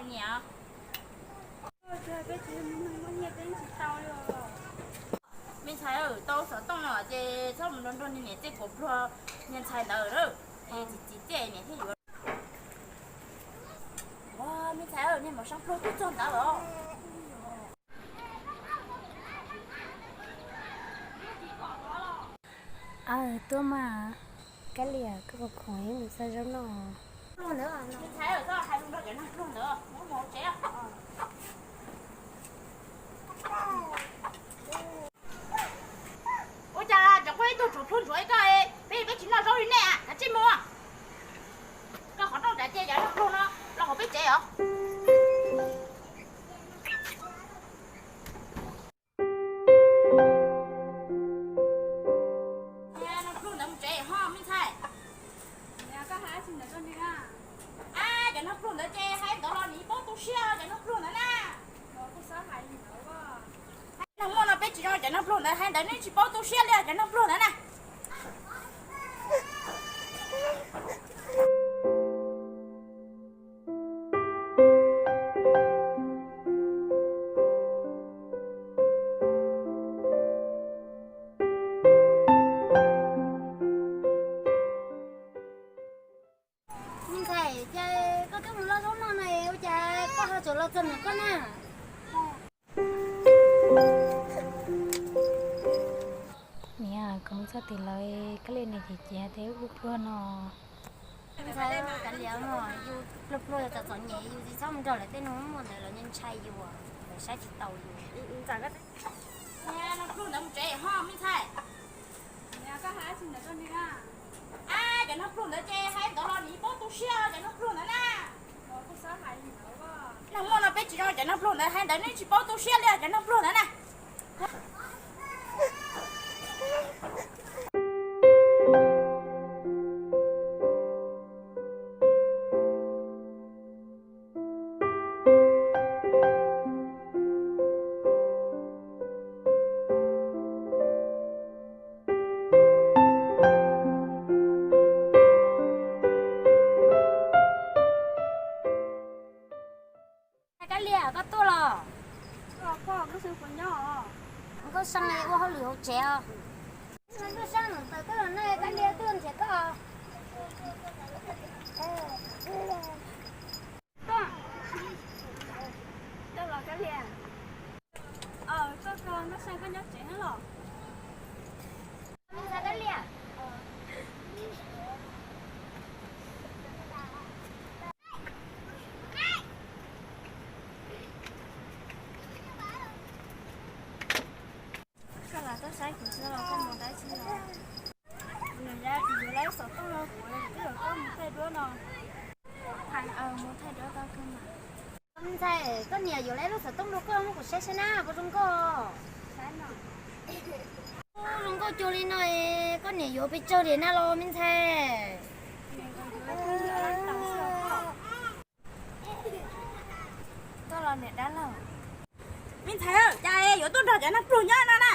Niam, me ntxhais, tau xov tooj no ces txhob mus nrog nrog niag niam tej kuam pluag, niag ntxhais ntawd na, txiv txiv tej niam thiaj yuav. Ua, me ntxhais, niag maum sab pluag twb txog ntawd los. Aw, tuaj mas, Kab Liam, koj puas khoom ib mus xa zaub noj? Me ntxhais, txhob hais lus nrog cov neeg pluag ntawd, mus mus tsev. Ua cas cov quaj ib tug tshuav pluag ntsuav ib koj, peb peb tsis noj zaub li nej, kav tsij mus. Koj qhov rooj nram ces cov neeg pluag no los hauv peb tsev os. Cov neeg pluag ntawd mus tsev ho me ntxhais. Ab, cov neeg pluag ntawd ces hais ntawd los nws paub tu siab cov neeg pluag ntawd na. Neeg muaj no peb tsis zoo, cov neeg pluag ntawd hais ntawd nws tsis paub tu siab li cov neeg pluag ntawd na. Me ntxhais, cas koj twb mus loj zaub noj no, ua cas koj ho tseem los txog ntawm koj na? Niam, khoom txog tim lawv Kab Liam niam ces ces tias wb pluag pluag no. Ntxhais, kav liam, yus pluag pluag txom txom nyem yus tsis txhob mus nrog lawv tej no, muaj ntawd lawv ntshai yus, lawv saib tsis taus yus. Pluag ntawd mus tsev ho me ntxhais. Ab, cov neeg pluag ntawd ces hais ntawd los nws paub tu siab cov neeg pluag ntawd na. Neeg muaj no peb tsis zoo, cov neeg pluag ntawd hais ntawd nws tsis paub tu siab li cov neeg pluag ntawd na. Kab Liam, koj tuaj los? Nkauj Seej ua hauj lwm hauv tsev os. Nkauj Seej, tawm tuaj los no, Kab Liam tuaj nrhiav koj. Tuaj los Kab Liam. Koj, Nkauj Seej, koj nyob tsev los? Koj lam tuaj saib kuv xwb los koj mus dab tsi los? Nws yuav lawv xov tooj rau kuv, twb kom koj mus thaij duab no. Hais, mus thaij duab tau kawg mas. Me ntxhais, koj niam yuav lawv lub xov tooj rau koj muab kuv saib saib na, puas zoo nkauj? Zoo nkauj cuag li no, koj niam yuav pes tsawg li na los me ntxhais? Tuaj los niam dab laug. Me ntxhais, cas yuav tuaj nrog cov neeg pluag nyob no na?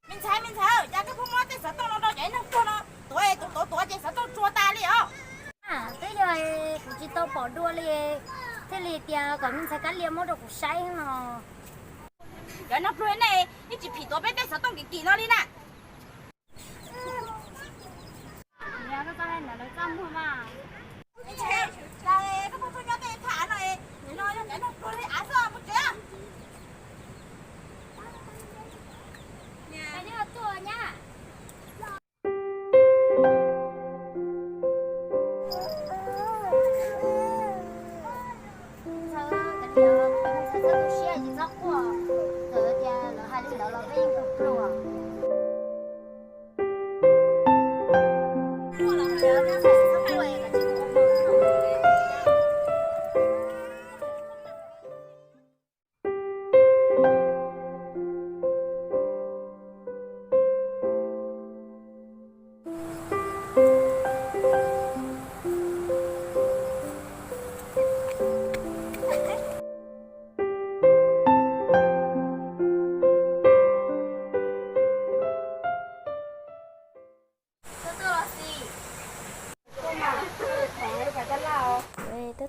Me ntxhais, me ntxhais, cas koj pheej muab tej xov tooj no rau cov neeg pluag no tuav, tuav tuav tuav ces xov tooj tsuag tas li os. Twb yog kuv tsis tau pom dua li, thiaj li tias kom me ntxhais Kab Liam muab rau kuv saib no. Cov neeg pluag nej, nej tsis phim tuav peb tej xov tooj kim kim no li na. Koj pheej tuaj nyob tej thaj av no, nim no yog cov neeg pluag li av xwb, mus tsev. Ntxhais, kav liam, ntxhais txhob tu siab, tsis txhob quaj. Txawm tias lawv hais li ntawd los peb yeej tsis pluag.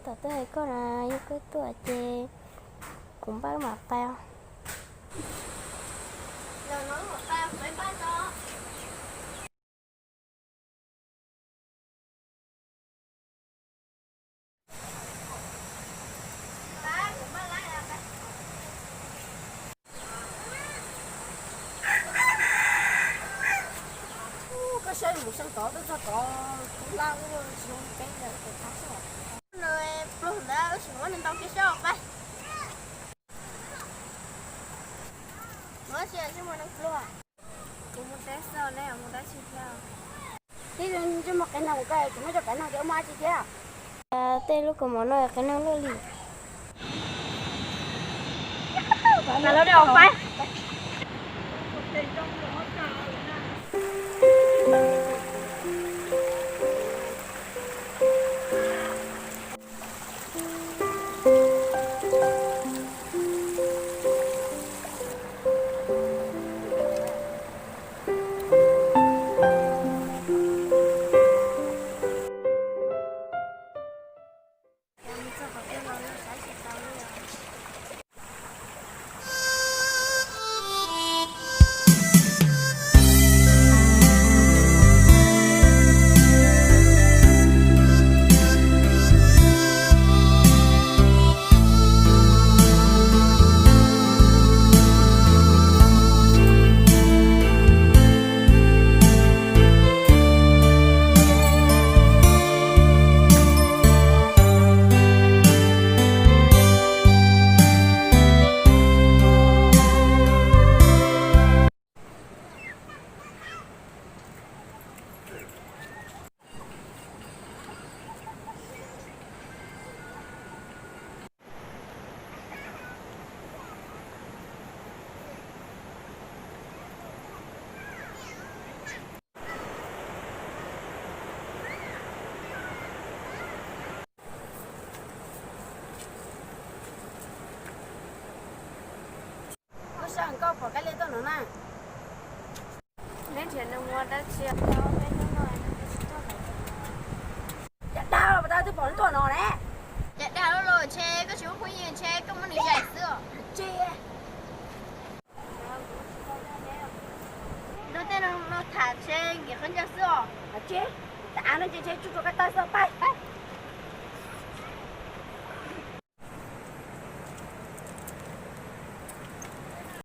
Twb hais koj na, yog koj tuaj ces kuv npaj mam pais os. Koj saib mus saib tod twb txog tod, kuv laj ua tsis zoo peb ntawd tes qab xwb. Pluag ntawd wb sim muab nws ntaus kiag saib pab. Muab tsis tsis muaj neeg pluag. Kuv mus teb xwb, neb mus dab tsi thiab? Tib zoo ntsej muag qias neeg ua koj tsis muab cov qias neeg ces muaj dab tsi thiab? Tej lub kaus mom no qias neeg luaj li. Koj sab koj pom Kab Lia tuaj no na. Neb nrhiav nws ua dab tsi? Cas dag los pas tas twb pom neb tuaj no ne. Cas dag los los ntshe koj tsis muaj phooj ywg ntshe koj muab nws yaim xwb os. Tsis. Nrog tej no tham ntshe nkim qhov ncauj xwb os. Tsis, tas av no ces ntshe tsuj tsuag koj tawg xwb pab.